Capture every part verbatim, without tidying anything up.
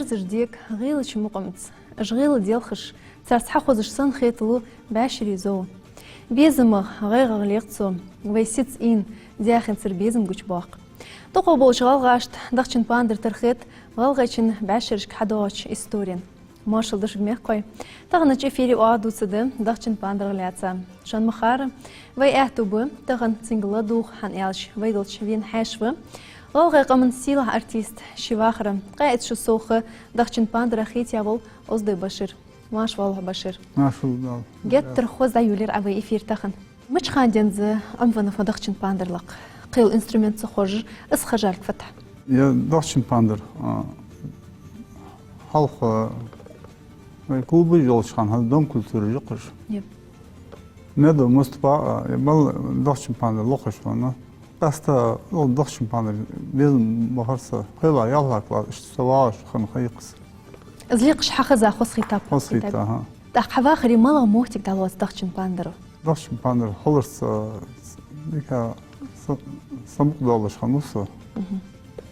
Цар дега гӀийлача мукъамца, уж гӀийла делхаш, царца хьахозаш санна хеталу бӀаьшерий зов. Безамах, гӀайгӀах лекх цо, вай сица ийна, даьхенцара безам гучабоаккх. Дукхагӏа болча гӀалгӀашта Дахчан Пандар тара хет гӀалгӀайчен бӀаьшерашка хьадоагӀача исторена. Моаршал да шуга, мехкахой. Таханарча эфире оаха дувцаргда Дахчан Пандарах лаьца. Шоана ма харра, вай аьттув ба тахан цунга ладувгӀа, хӀана аьлча вай долча вена хьаьша ва гӀалгӀай къаман сийлахь артист, ший вахара, ткъаь итт шу совгӀа Дахчан Пандарах хетаяь вола Оздой Башир. Маьрша воагӀалва, Башир. Маьрша воагӀалва. Геттара хоза дӀайолаелар Ӏа вай эфир тахан. Мича хана денз Ӏомавеннав хьо Дахчан Пандар лакха? Кхыйола инструмент ца ховш, из хержа фатахь. Е Дахчан Пандар, а, хьалха, а, вай клубаш йолча хана, хӀанз Дом культуры яхаш. Е. Медов Мустапа, а, е мел Дахчан Пандар лохаш хиннав. Къаьстта, о, Дахчан Пандар безам бахар са, пхелагӀа-ялхлагӀа класс, иштта со вагӀаш хиннав хьайкхас. Из лекхаш хьахеза хоза хийтаб? Хоза хийтаб, аха. ТӀаккха хьа вахаре малагӀа моттиг дӀалоац Дахчан Пандаро? Дахчан Пандар хиларца дика са-, самукъадоалаш хиннав со. Мгм.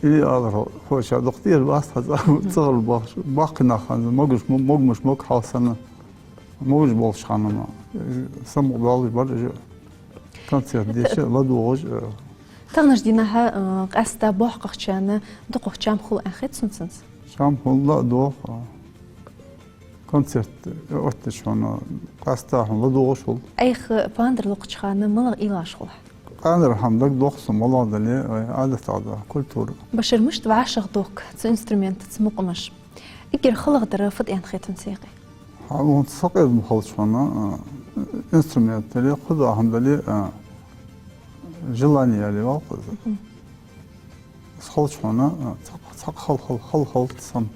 Или алар хо-, хьоша дукха тӀера вац хьа, ца хала бахаш, баккхий нах хинна, могаш, мо-, могаш, мог хьал санна, могаш болча хана ма, самукъадоалаш бар уж. Концерт деш, ладувгӀаш, э. Таханарча дийнахьа, э, къаьстта боккхагӀчарна дукхагӀа чам хул аьнна хет сона цунца. Чам хул а доагӀа, э, концерт, э, оттача хана, къаьстта хьона ладувгӀаш хул. Айхьа Пандар локхача хана малагӀа уйлаш хул хьа? Къаьнара хӀама дагадоагӀа сона, малагӀа дале а, вай Ӏадатах да, культура. Башир, мишта вӀашагӀдохк цу инструментаца мукъамаш? Эггара халагӀдар фуд аьнна хет хьона цу юкъе? Хьа, вот сакъердам хилча хьона, а, инструмент дале, кхыдола хӀама дале, а, желание яле валкъаза. Мгм. Из хилча хьона, а, цхьаккха, цхьаккха хала, хала, хала, хала сам.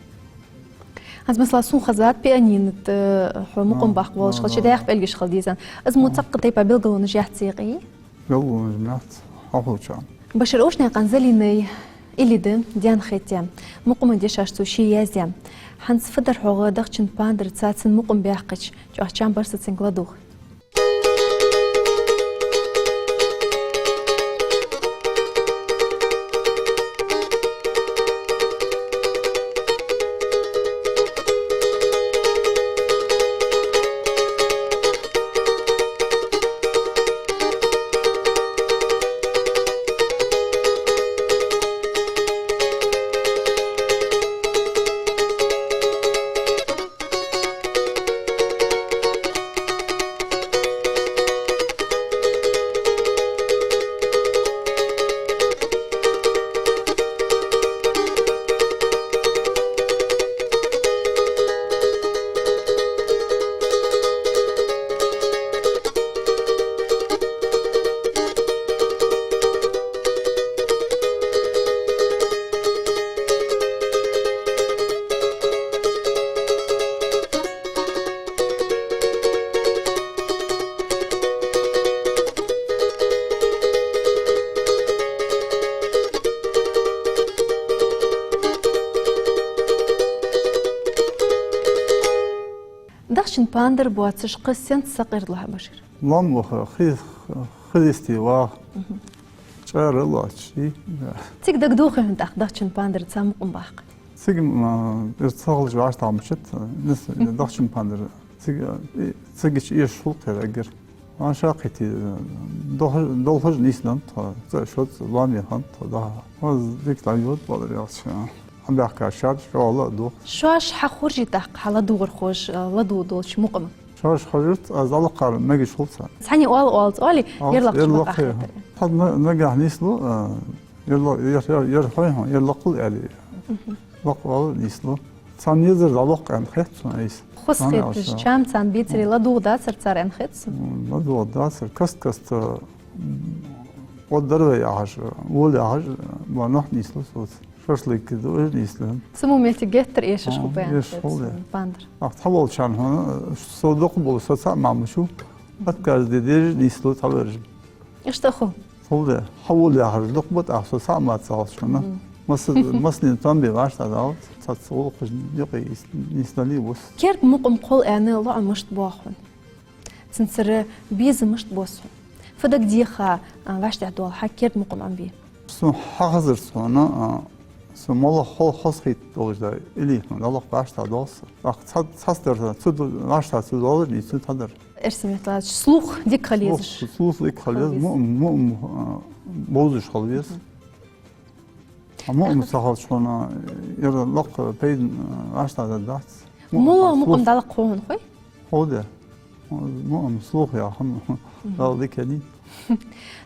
ХӀанз, масала, сона хезад, пианино тӀа хьо мукъам баккха волаш хилча, дӀаьха пӀелгаш хила деза. Из мо цхьаккха тайпа белгалонаш яц цу юкъе? Белгалонаш яц, хьахулча. Башир, Ошнаькъан Залинай илли да даьна хетаяь, мукъаман дешаш цо ше яздаь. ХӀанз фу дар хьогӀ Дахчан Пандарца цун мукъам баьккхача, чӀоагӀа чам бар са цунга ладувгӀа? Дахчан Пандар боацаш кхы сенца сакъердалу хьа, Башир? Лоам ваха, хи-, хи йисте ваха. Мгм. ЧӀара лоацаш, и, да. Цига дагадохий хьона тӀаккха Дахчан Пандарца мукъам баккха? Цига, м, ер ца хилча вӀаштӀехьа мичад, нис-, Дахчан Пандар. Цига, и, цига чу эшаш хул кхы эггара. Ван шаккхийти, дол-, долхаш нийслан тхо, цӀа шоц лоам яхан тхо даха. Ма дика дӀайода балар ялча. Хьабаьхка шад, шоала а дох. Шоаш хьахоржий тӀаккха хьа ладувгӀархоша, э, ладувгӀа долча мукъама? Шоаш хержарца, аз алакхар мегаш хул царна. Цхьанне оал, оалац, оали, алц, ярлакхаш ярлакхе баккха хетар. Хьад ме-, мегаш нийслу, э, ярла-, яр-, яр-, яр хой хьона, ярлакхал аьле. Мгм. Лакха оал нийслу. Царна езар дӀалокх аьнна хет сона айса. Хоза хеташ, чам царна бийцаре ладувгӀа дацар цар аьнна хет сона. М, ладувгӀа дацар. Каст-каста, м, гӀо дар вай яхаш, вола яхаш, ма нах нийслу соца. Шашлык ду, уж нийслу. Цу мо метте геттара эшаш хул бен, эшаш хул, да. Пандар. Ах, цхьаволчарна хьона, со дукха болаш, со цхьа мамашу. Отказ де дезаш нийслу цхьавержа. Иштта хул. Хул да. Хьавола яхар дукха ба, тӀаккха со цхьа ма ца хилча хьона. Мгм. Масса-, массанена тӀом бе вӀаштӀехьадалац, цхьацца гӀулакхаш юкъе ис-, нийсдале а бус. Керда мукъам кхолла аьнна лоӀам мишта боагӀа хьона? Цунцара безам мишта бос хьона? Фу дагадеха, а, вӀаштӀехьадоал хьа керда мукъам Ӏомабе? Сона хьахезар сона, а, Со моллагӀа хо-, хозахеташ долаш да, или хьона, дӀалакха вӀаштӀехьа доагӀа со. ТӀаккха цхьа, цхьадарца, цу ду-, вӀаштӀехьа цу долаш, и цу тхьадар. Эрсий меттала аьлча, слух дика хила езаш. Слух, слух дика хила еза, муъм, муъм, а, бовзаш хила веза. Мгм. А муъм ца хилча хьона, ер лакха пайда, а, вӀаштӀехьа дац. МоллагӀа мукъам дӀалакха хов хьона, хой? Хов де. Муъм, слух яха хӀама. Мгм. Дала дика еннай.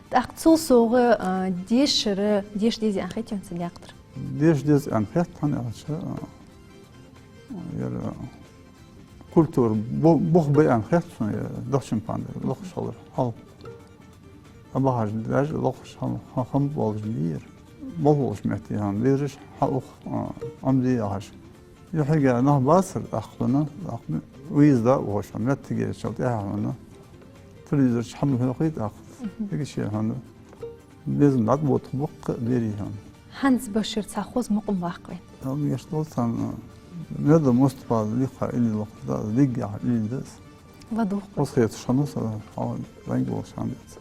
ТӀаккха цул совгӀа, а, дешара, деша дезий аьнна хетий хьона цу даькъ тӀара? Деша деза аьнна хет, хӀана аьлча, а, ер, а, культура бу-, бух ба аьнна хет сона, ер дахчан пандар лохаш хилар. Хьал. А бахаш даже лохаш хам-, ха-, хам болаш дийр. Болх болаш метте хьона, везаш хьа ух, а, Ӏомаде яхаш. Юхьига нах бацар тӀаккха хьона, тӀаккха виза да а вохаш, моттигерчал тӀехьа хьона. Телевизор чу хӀама хьокхий тӀаккха. Мгм. Цига ше хьона. Безам дӀатӀабода боккха а берий хьона. ХӀанз Башир цхьа хоза мукъам баккха вайна. Ам еш дол царна, Меда Мустафа ликха или лохаш да, диггахьа или да. ЛадувгӀа. Хозахеташ хиннав со, хьо вайга волаш хӀама дац.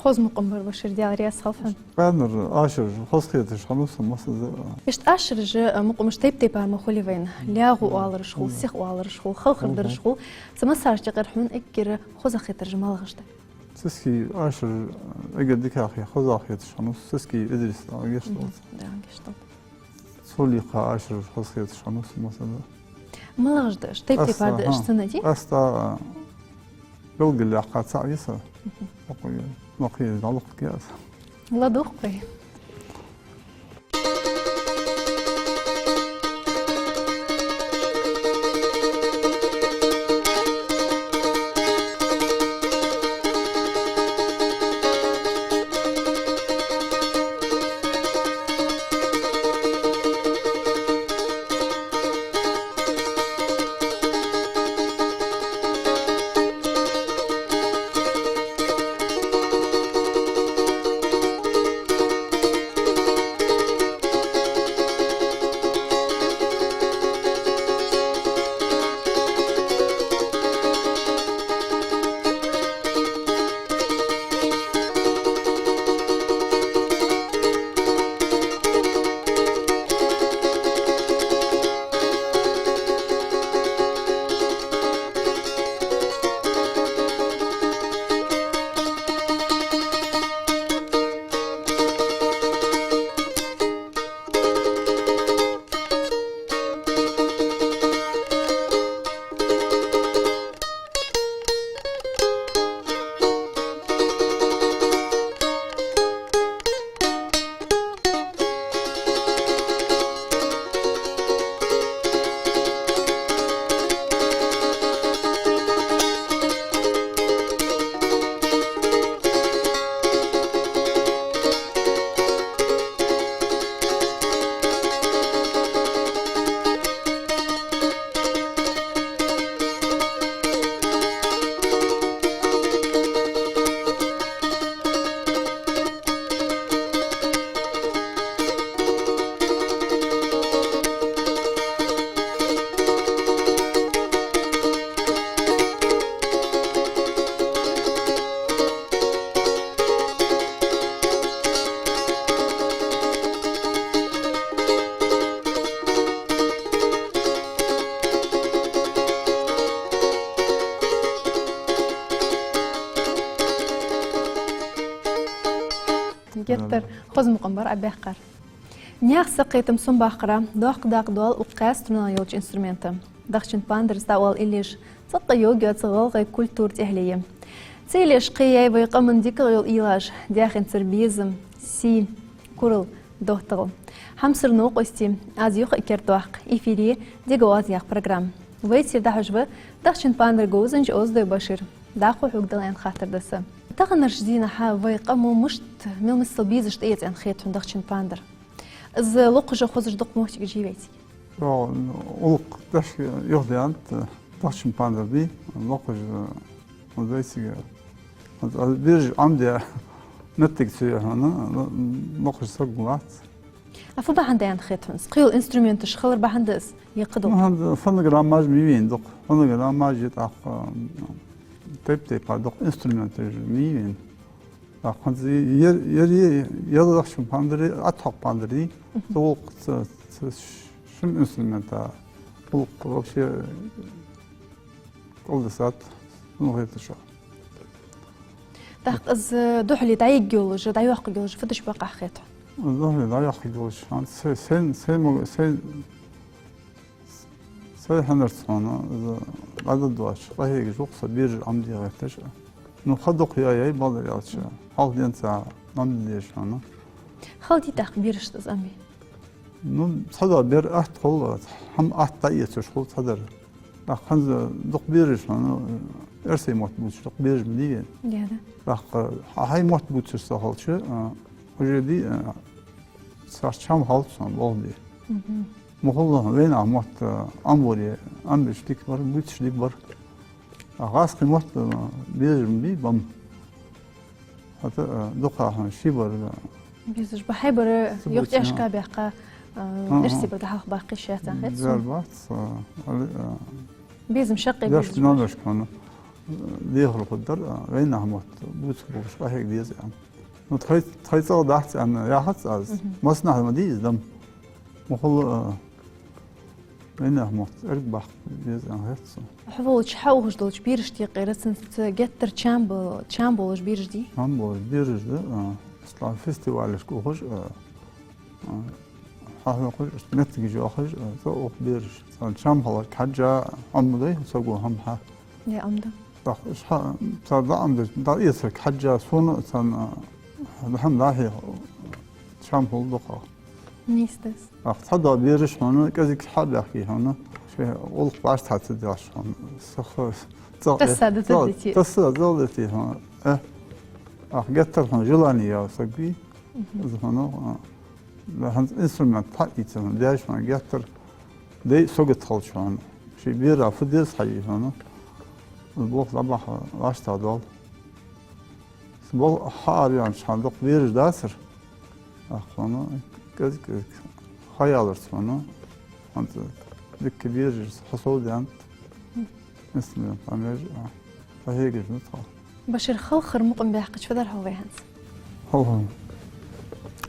Хоза мукъам бар, Башир, Даьла раьза хилва хьона. Къаьнара ашараш хозахеташ хиннав са массаза. Иштта ашараш, а, мукъамаш тайп-тайпара ма хулий вайна. ЛаьгӀа оалараш хул, сиха оалараш хул, халхар дараш хул. Цу массараш юкъера хьона эггара хоза хетараш малагӀаш да? Сески ашар эггара дикагӀа хи-, хоза хеташ хиннав са Сески Идрис, Дала гешт долда. Мгм. Дала гешт долда. Цул йикха ашараш хозахеташ хиннав са массаза. МалагӀаш да уж? Тайп-тайпара да уж, цунна, дий? Къаьстта, а, белгалъяьккха цаӀ я са. Мгм. Укхо, укхо дӀалакхаргья аз. ЛадувгӀа-кх вай. Геттара хоза мукъам бар Ӏа баьккхар. Наьха сакхетам сомабаккхара доккха дакъа доал укх кхаь струнал йолча инструмента. Дахчан пандар из дӀаоал иллеш, цӀаккха йоаг йоаца гӀалгӀай культура тӀехьле я. Цу иллеш кхы яьй вай къаман дикагӀа йола уйлаш, даьхенцара безам, сий, курал, доттагӀал. Хьамсара новкъостий, аз юха а кердадоаккх эфире «Дега оаз» яха программа. Вайцига дӀахьош ва дахчан пандар говзанча Оздой Башир. ДӀахо хьога дала аьнна хаттар да са. Таханарча дийнахьа вай къамо мишта мел миссел безаш тӀаэца аьнна хет хьона дахчан пандар? Из локхаш а хозаш дукха моттиг жий вайцига? Йо, уллакх дешаш юхадаьннад, дахчан пандар дий, локхаш а, вайцига, аз бераш Ӏомаде моттиг ца я хьона, локхаш саг лац. А фу бахьан да аьнна хет хьона? Кхыйола инструменташ хилар бахьан да из, е кхыдола? Ну, хӀанз фонограммаш ма йий вайна дукха. Фонограммаш я, тӀаккха тайп-тайпара дукха инструменташ ма йий вайна. ТӀаккха хӀанз ер, ер, ер, ер дахчан пандар, атхьокх пандар дий. Мгм. Цу гӀулакха ца, ца шин инструмента гӀулакх вообще кӀалдисад, ну, хеташ. ТӀаккха из духьале дӀайига йолаш, дӀайоаккхаргйолаш фу деш ба Ӏа хет хьона? Из духьале дӀайоаккхаргйолаш, хӀанз се-, сен, сен мо-, сен, сай хьанарца хьона, из дӀадоадеш, къахьегаш ва-кх со бераш Ӏомаде гӀерташ. Ну, ха дукха яьй, бакъдар аьлча, хьалха денз Ӏомаде дезаш хьона. Хала дий тӀаккха берашта из Ӏомабе? Ну, цхьадола бер атта хул, хӀама атта дӀаэцаш хул цхьадар. ТӀаккха хӀанз дукха бераш хьона, эрсий мотт бувцаш дукха бераш ма дий вайна. Да, да. ТӀаккха хьа-, хьай мотт бувцаш со хилча, а, уже дий, а, царца чам хилац хьона, болх бе. Мгм. Ма хулла вайнаьха мотт, а, Ӏомабаре, Ӏомабеш дика бар, бувцаш дика бар. А гӀазкхий мотт, а, безаш ма бий бам. ХӀаьта, а, дукха хьона ший бар, а, безаш ба, хьай бар, ца юха бувцаш, тӀехьашка а баьккха, а, хӀа, хӀа, эрсий бар дӀахьалха баккхий шаьцан хет сона. Бер бац, а, али, а, безам шаккхе безаш ба. Дешаш наношка хьона, а, дехар хургдар, а, вайнаьха мотт бувца болаш къахьега деза аьнна. Ну, тхай, тхай цӀагӀа дац аьнна яхац аз. Мгм. Массанахьа ма дий из дам. Ма хулла, а, вайнаьха мотт эргабаккха беза аьнна хет сона. Хьо волча, хьо ухаш долча берашта юкъера цунца геттара чам бо-, чам болаш бераш дий? Чам болаш бераш да, а, ислам фестивалашка ухаш, а, а, хьахьокхаш, моттигаш йоахаш, а, цо ух бераш. Царна чам хиларга хьежжа Ӏомаду саго хӀама хьа. Е Ӏомаду. ТӀаккха уж хьа-, цар дӀаӀомадеш, дӀаэцарга хьежжа сона, царна, а, хӀама дӀахьеха чам хул дукхагӀа. Нийса да из. ТӀаккха цхьадола бераш хьона кӀезига хьа а баьхкий хьона, шоай гӀулакх баш цхьацца делаш хьона. Саха цӀагӀа, тасса да цӀагӀа, таддити. Тасса цӀагӀа дити хьона. Э, тӀаккха геттара хьона желание яь саг вий. Мгм. Из хьона, а, да, хӀанз инструмент хьаийца хьона, деш хьона геттара дай сагот хилча хьона. Ший бера фу деза хьаий хьона. Из болх дӀабахьа лаштагӀа доал. Из болх хьаараяьннача хана дукха бераш дацар. ТӀаккха хьона кӀезиг-кӀезиг хьаяларца хьона. ХӀанз дикка бераш хьасовдаьннад. Инструмент Ӏомаеш, а, къахьегаш ма тхо. Башир, халхара мукъам баьккхача фу дар хьогӀ вай хӀанз? Халхара.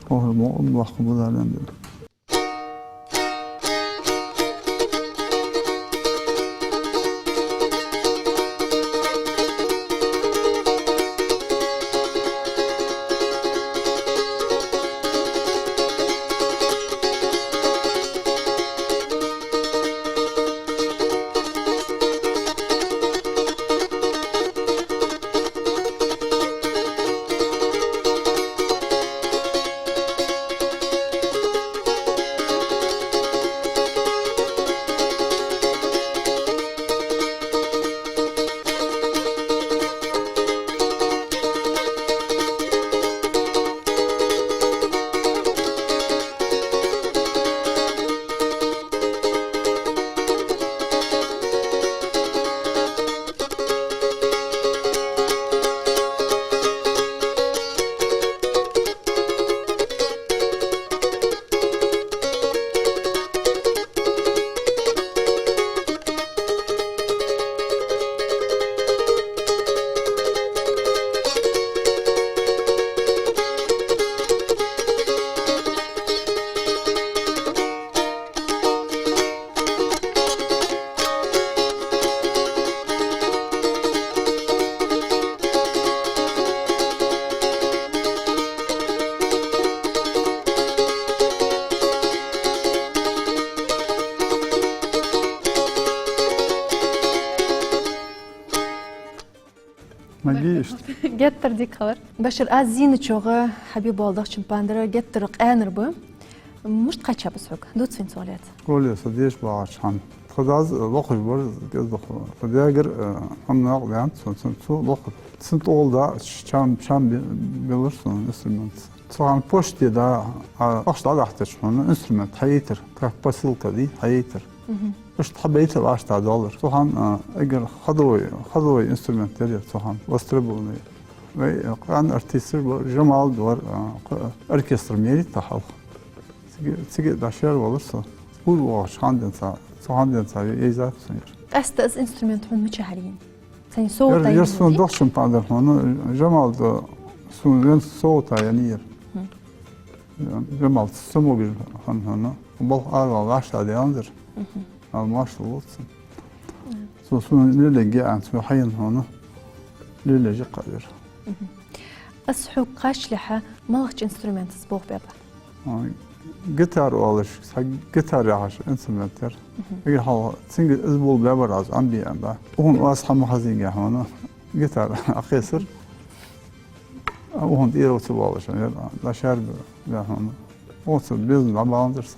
Халхара мукъам баккха ба дален дер. Магистр. Геттара дика хилар. Башир, аз зийначох хьабий болдахчун пандар геттара къаьнара ба. Мишта кхаьчаб из хьога? Дувца вайна цох лаьца. Школе со дешаш багӀача хана. Тха дас лохаш бар, кӀезига лоха. Тха даьгара, э, хӀама накъадаьннад сона, цун цо лоха. Цун тӀагӀолла да, чам, чам бе-, белар сона инструмент. Цу хана почте да, а, ахча дӀадахьийтача хьона инструмент хьаяйтар, как посылка дий, хьаяйтар. Мгм. Иштта хьабайта вӀаштӀехьадоалар. Цу хана, а, эггара ходовой, ходовой инструмент яр ер цу хана, востребованный. Вай, а, къаьна артисташ бар, Жамал вар, а, кх-, оркестр мери тӀа хьалха. Цига, цига дӀашер валар со. Уж вахаш хьанденца, цу хьанденца ве эйзат сунер. Къаьстта из инструмент хьона мича хьарийна? Цхьан совгӀата яр, яр сона дохчун пандар хьона, Жамал да сона вен совгӀата янер. Хм. Жамал цамогаш хан хьона. Бал арвал ваш та де анзар. Мгм. Ал машла лоцун. Мгм. Со сона леле геан, со хьайна хьона. Леле жи кадер. Мгм. Аз хьога кхаьчалехьа малагӀча инструментаца болх баьб? А, гитара оалаш, са гитара яхаш инструмент яр. Мгм. Эггара хьалха цунга из болх баьбар аз, амби амба. Укхун аз хьама хазинга хьона. Гитара а кхесар. А укхун тӀера ца болаш яр, дӀашер баьб хьона. Оцу безам дӀабаьннадар са.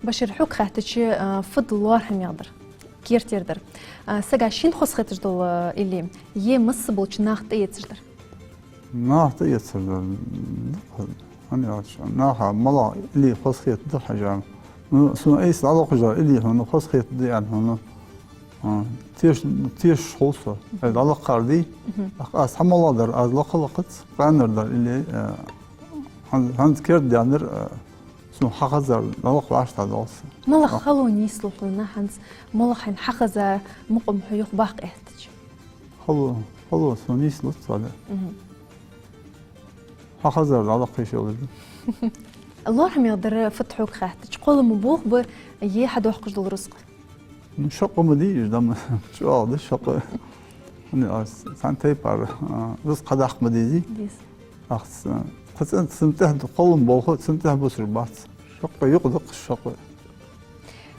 Башир, хьога хаьттача, а, фуд лоархӀамегӀдар? Кертера дар. А, сага шийна хоза хеташ дола, а, или е масса болча наха тӀаэцаш дар? Наха тӀаэцаш дар. ХӀана аьлча, наха малагӀа или хоза хетаду хьажа. Ну, сона айса дӀалохаш дар или хьона хоза хетаду аьнна хьона. А, теш-, тешаш хул со. Ай дӀалакхар дий? Мгм. Ах, аз хьамалагӀдар, аз лакха лакхац, къаьнара дар или, а, хӀан-, хӀанз керда даьннар, а, сона хьахазар, дӀалакха вӀаштӀехьадоал со. МалагӀа хало нийслу хьона хӀанз, малагӀа хьайна хьахаза мукъам хьо юхабаккха эттача? Хало, хало сона нийслуц, вале. Мгм. Хьахазар дӀалакха йиш йолаш да. ЛоархӀамегӀдар фуд хьога хаьттача, кхоллама болх ба е хьадоаккхаш дола рузкъа? Ну, шаккха ма дий уж, дама чӀоагӀа да шаккха. ХӀана аьлча, цхьан тайпара, а, рузкъа хьадаккха ма дезий. Деза. Ах, ц-, кхы цӀен-, цун тӀехьа ду, кхоллама болх а цун тӀехьа бусар бац. Шаккха юкъе да-кх шаккха.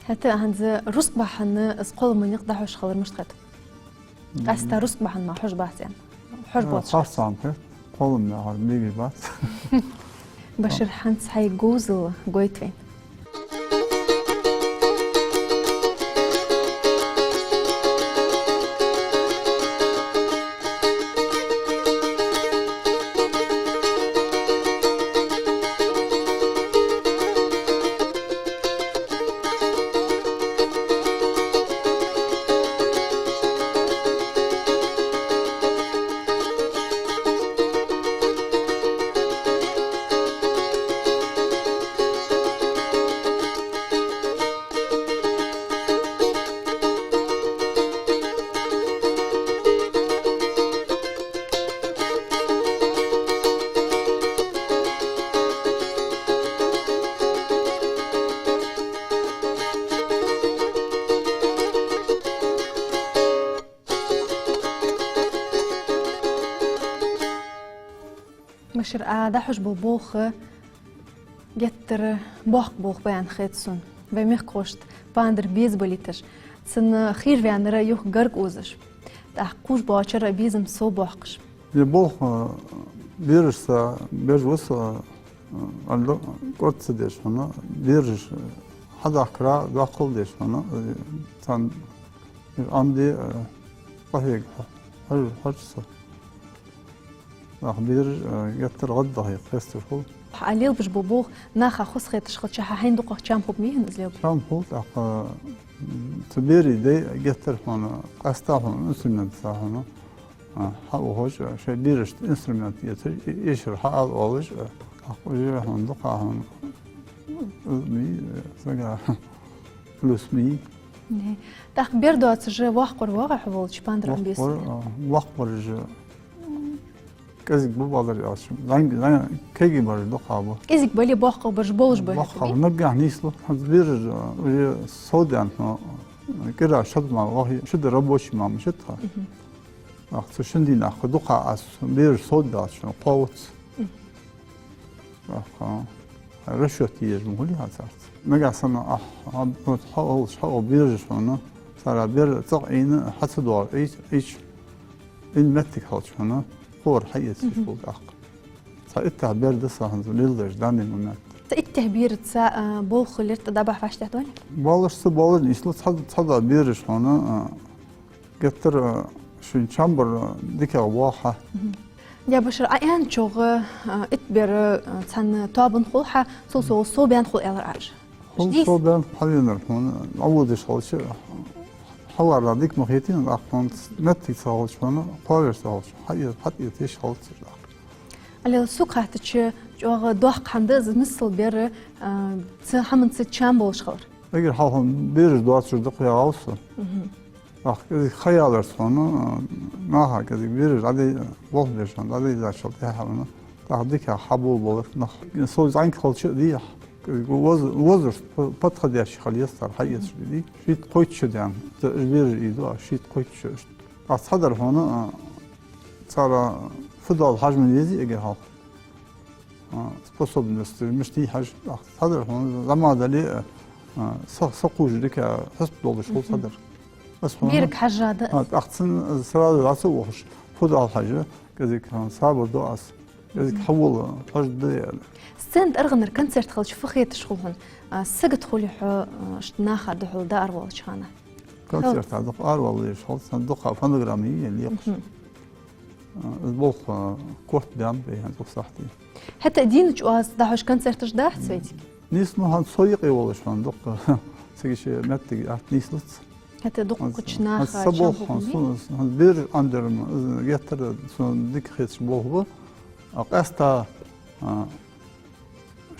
ХӀаьта хӀанз рузкъа бахьан из кхоллама никъ дӀахьош хилар мишта хет? Къаьстта рузкъа бахьан ма хьожа бац аьнна. Хьожа боацаш. Харцахьа хет, кхоллам яхар мегаш бац. Башир, хӀанз хьай говзал гойтавайна. Башир, Ӏа дӀахьош бола болх геттара боккха болх ба аьнна хет сона. Вай мехкахошта пандар безабалийташ, цун хийра ваьннар юха гарга озаш, тӀаккха кхувш боацар безам совбоаккхаш. Е болх, а, берашца беш ва со, а, аьлла, кӀордаца деш хьона, бераш, а, хьадахкара доккхал деш хьона, а, царна Ӏомаде, а, къахьега хьо-, хьо-, хьожа со. Ах, бераш, а, геттара гӀаддахе хесташ хул. Ӏа лелабеш бола болх наха хоза хеташ хилча, хьа хьайна дукхагӀа чам хургба мий хьона из лелабар? Чам хул, тӀаккха, м, цу берий дай геттара хьона, къаьстта хьона, инструментаца хьона, а, хьаухаш, а, шоай берашта инструмент эцаш, и-, эшар хьаала оалаш, а, тӀаккха уже хьона дукха хьона, м, ми, а, сага плюс ми. Не. ТӀаккха бер доацаш воккхавар вагӀа хьо волча пандаран беса? Воккхавар, а, воккхавар же кӀезига ба, бакъдар аьлча. ЗӀамига, зӀамига кагий бараш дукха ба. КӀезига бале, боккхагӀа бараш болаш ба хӀаьта, боккхагӀа, наггахьа нийслу. ХӀанз бераш, а, уже совдаьнна, но, кӀира шад ма вахе, шуд рабочий ма мишта. Мгм. Ах, цу шин дийнахьа дукха аз бераш совдаьлча, кхоавац. Мгм. Ах, расчёт езаш ма хулий хьа царца. Нагахьа санна, ах, хьа, вот, хьа олуш, хьа о бераш хьона, цара бер цӀакъ Ӏийна, хьа ца доагӀа, Ӏийч-, Ӏийча, Ӏин моттиг хилча хьона, кхоар хьаэца йиш хул тӀаккха. Цхьа иттех бер да са хӀанз леладеш данный момент. Цхьа иттех бераца, а, болх хилар тӀа дӀабахьа вӀаштӀехьадоалий? Болаш ца болаш нийслу, цхьа, цхьа да бераш хьона, а, геттара, а, шийна чам бар, а, дикагӀа боахьа. Мгм. Я Башир, Ӏа аьнначох, а, итт бер, а, цхьан тоабан хул хьа, цул совгӀа совбаьнна хул аьлар Ӏа уж. Хул совбаьнна хьавенар хьона, Ӏоводаш хилча, хьавар дика ма хетий, тӀаккха хьона моттиг ца хилча хьона, кхоавеш ца хилча, хьаэца, хьатӀаэца йиш хилац тӀаккха. Алел сога хаьттача, чӀоагӀа доккха хӀама да из, миссел бер, а, цу хӀаманца чам болаш хилар. Эггара хьалха бераш доацаш дукха яхалса. Мгм. ТӀаккха кӀезига ха яларца хьона, наха кӀезига бераш дӀадай-, болх беш хьона дӀадайзачул тӀехьа хьона, тӀаккха дикагӀа хьаболабалар нах. Со зӀамига хилча а дий, кӀезига воз-, возраст п-, подходящий хила еза цар, хьаэцаш дий. Шийтта-кхойтта шу даьнна, ца уж бераш ийду, а, шийтта-кхойтта шу. ТӀаккха цхьадар хьона, а, цар фу доал хьажа ма везий эггара хьалха. А, способность мишта я хьажа, тӀаккха цхьадар хьона зӀамига дале, а, а, са-, сакхувш дика хьисап долаш хул цхьадар. Аз хьона берага хьажа да. А, тӀаккха цунна сразу дӀа ца ухаш, фу доал хьажа, кӀезига хьона сабар ду аз, кӀезига хьавола хьожаргда аьнна. Сцена тӀа аргӀанара концерт хилча фу хеташ хул хьона? А, сагота хулий хьо, а, иштта наха духьала дӀаараволча хана? Концерта дукха аравала везаш хул, цхьан дукха фонограмма я лекхаш. Мгм. А, из болх, а, корта баьннаб хӀанз укх сахьте. ХӀаьта а дийнача оаз дӀахьош концерташ дац вай цига? Нийслу хӀанз со юкъе волаш хьона дукха. Цига ши моттиг атта нийслац. ХӀаьта дукха кхыча наха са болх хьона, сона, хьона бераш Ӏомадар-м, из геттара сона дика хеташ болх ба. А, къаьстта, а,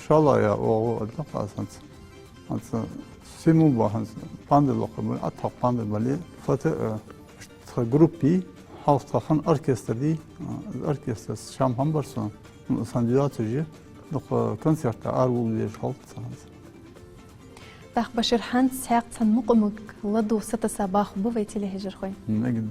шала я оагӀув адла къа хӀанз. ХӀанз симу ба хӀанз пандар локхар бале, аттагӀа пандар бале, фата, э, тха группи, хьалха тха хинна оркестр дий, э, оркестр шам хӀама бар сона, ну, сан дилацужи, дукха концерта аравала везаш хилац хӀанз. ТӀаккха, Башир, хӀанз цхьаькха цхьан мукъамага ладувгӀа сатоса бахаргба вай телехьежархой. Мгм, эггара.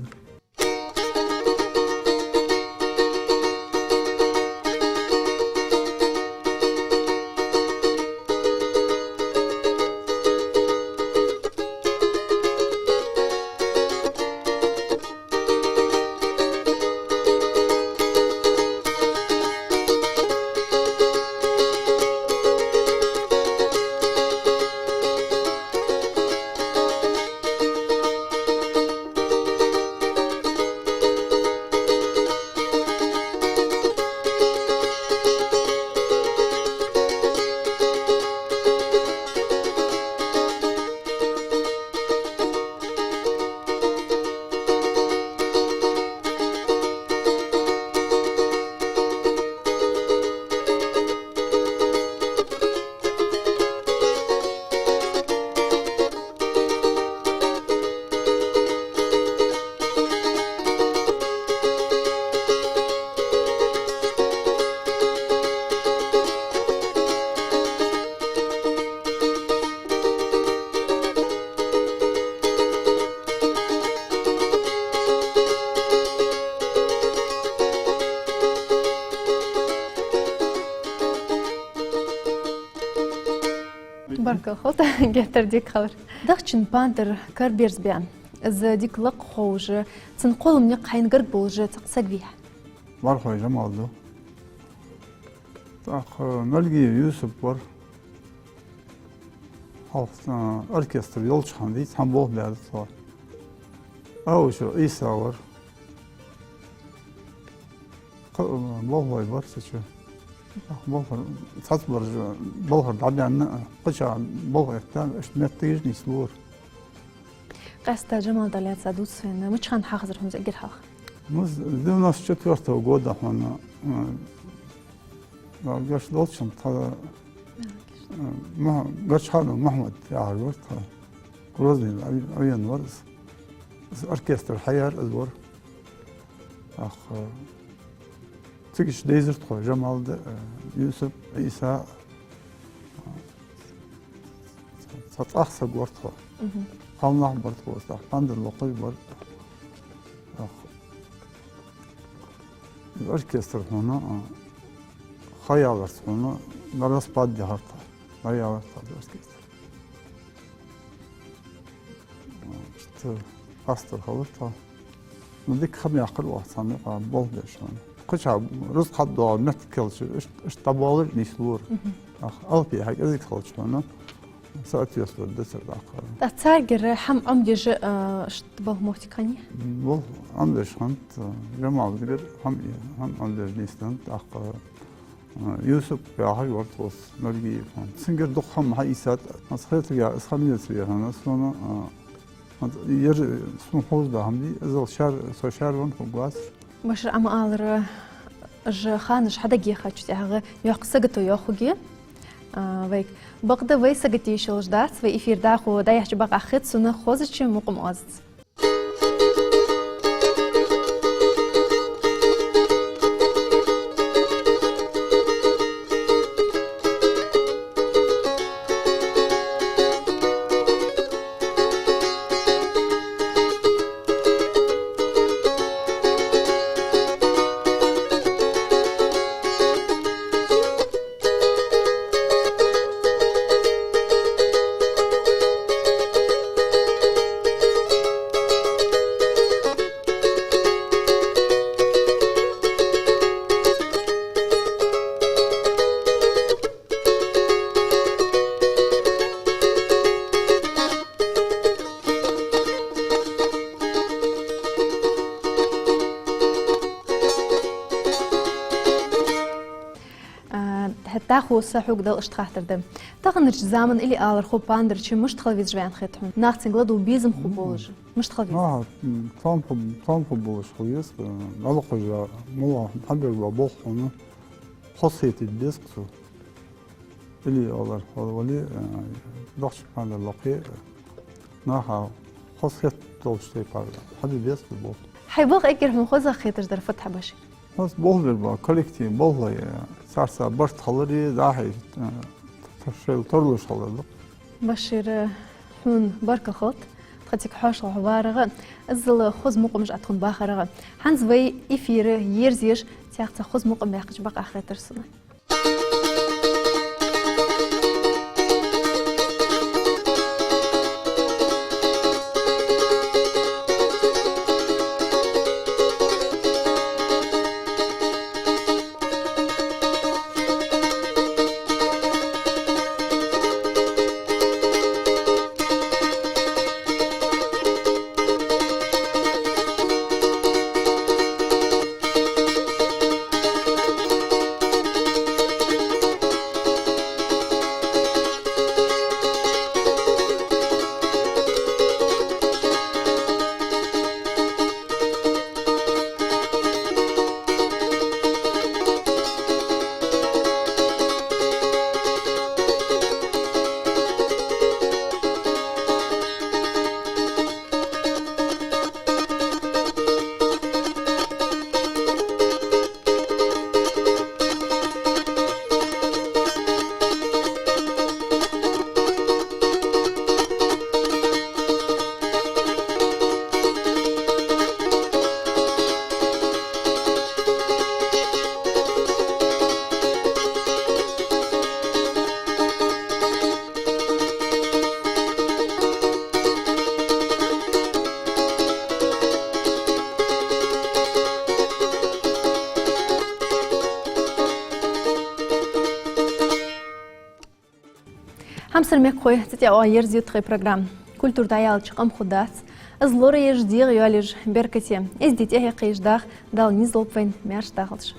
Баркал хилда, геттара дика хилар. Дахчан пандар кара берзабаьнна. Из дика лакха ховш, цун кхоллама никъ хьайна гарга болаш цхьаккха саг вий хьа? Бархой Жамал ду. ТӀаккха Налгиев Юсуп вар. Хьалха, а, оркестр йолча хана дий, цхьан болх баьб тхо. Аушев Ӏийса вар. Кхы, а, болхлой бар цу чу. Болхар, цхьацца бараш балхара дӀабаьнна, кхычахьа болх этта, иштта моттигаш нийслора. Къаьстта Жамалдала лаьца дувца вайна, мича хана хьахазар хьона из эггара хьалха? Ну, с девяносто четвёртого года хьона, м, гаш долчун тха, м, Мух-, Гачханов Мухьмад яхар вар тха. Грозный Ӏа-, Ӏавена вар из. Из оркестр хьаяьр из вар. Ах, цига иштта дайзар тхо, Жамалда, э, Юсуп, Ӏийса, э, цхьа цӀагӀа саг вар тхо. Мгм. Кхалнах бар тхо, цхьа пандар локхаш бар. Ах, оркестр хьона, э, ха яларца хьона, на распад яхар тхо. Ха ялар тхо оркестр. Иштта пастор хилар тхо. Ну, дика хӀама яхар вац цхьанне, а, болх беш хьона. Кхыча рузкъа хьадоагӀа моттиг хилча, ишт-, ишта дӀабоалар нийслора. Мгм. Ах, алапи хьа кӀезига хилча хьона, соответствовать дацар тӀаккха. ТӀаккха царгара хӀама Ӏомадеш, а, ишта болх моттиг хиннай? Болх Ӏомадеш хиннад, а, Жамалгара хӀама, хӀама Ӏомадеш нийсденнад тӀаккха. А, Юсуп яхаш вар тхо, Нургиев. Цунгара дукха хӀама хьаийцад, аз хетаргахьа, из хӀама еза вехана, сона, а, аз ер сона хоза да хӀама дий, иззал шаьр, со шаьр венна хургвац. Башир, Ӏа ма аллара, уж ханаш хьадагайохача тӀехьагӀа йоккха сагото йоагӀа хургья, а, вайга. Бакъда вай сагота йиш йолаш дац, вай эфир дӀахо дӀаяхьача бакъахьа хет сона хозача мукъам озац. А, хӀаьта тахо са хьога дала иштта хаттар да. Таханарча заман или алархо пандарча мишта хила везаш ва аьнна хет хьона? Нах цунга ладувгӀа безам хургболаш. Мишта хила веза? Наха, м, томпу, томпу болаш хила веза, э, дӀалакхажа, мула хьабеш ба болх хьона, хоза хетийта беза цо. Или алар хьо вале, э, дахча пандар лакхе, э, наха хоза хеташ долча тайпара хьабе беза цо болх. Хьай болх эггара хьона хоза хеташ дар фуд хьа, Башир? Хоза болх бер ба, коллектив болхлой, царца барт хилари, дӀахо, э, шоайла тарлуш хилар да. Башир, хьона баркал хилда тха цига хьоашалгӀа варагӀа, иззал хоза мукъамаш Ӏа тхона бахарагӀа. ХӀанз вай эфир ерзаеш, цхьаькха цхьа хоза мукъам баьккхача бакъахьа хетар сона. Хьамсара мехкахой, цу тӀа а ерзаю тхай программа. Культура дӀаяьлча къам хургдац. Из лораеш, дегӀайоалаеш беркате, эздий тӀехье кхаеш даха Дала низ лолба вайна, маьрша дахалда шо.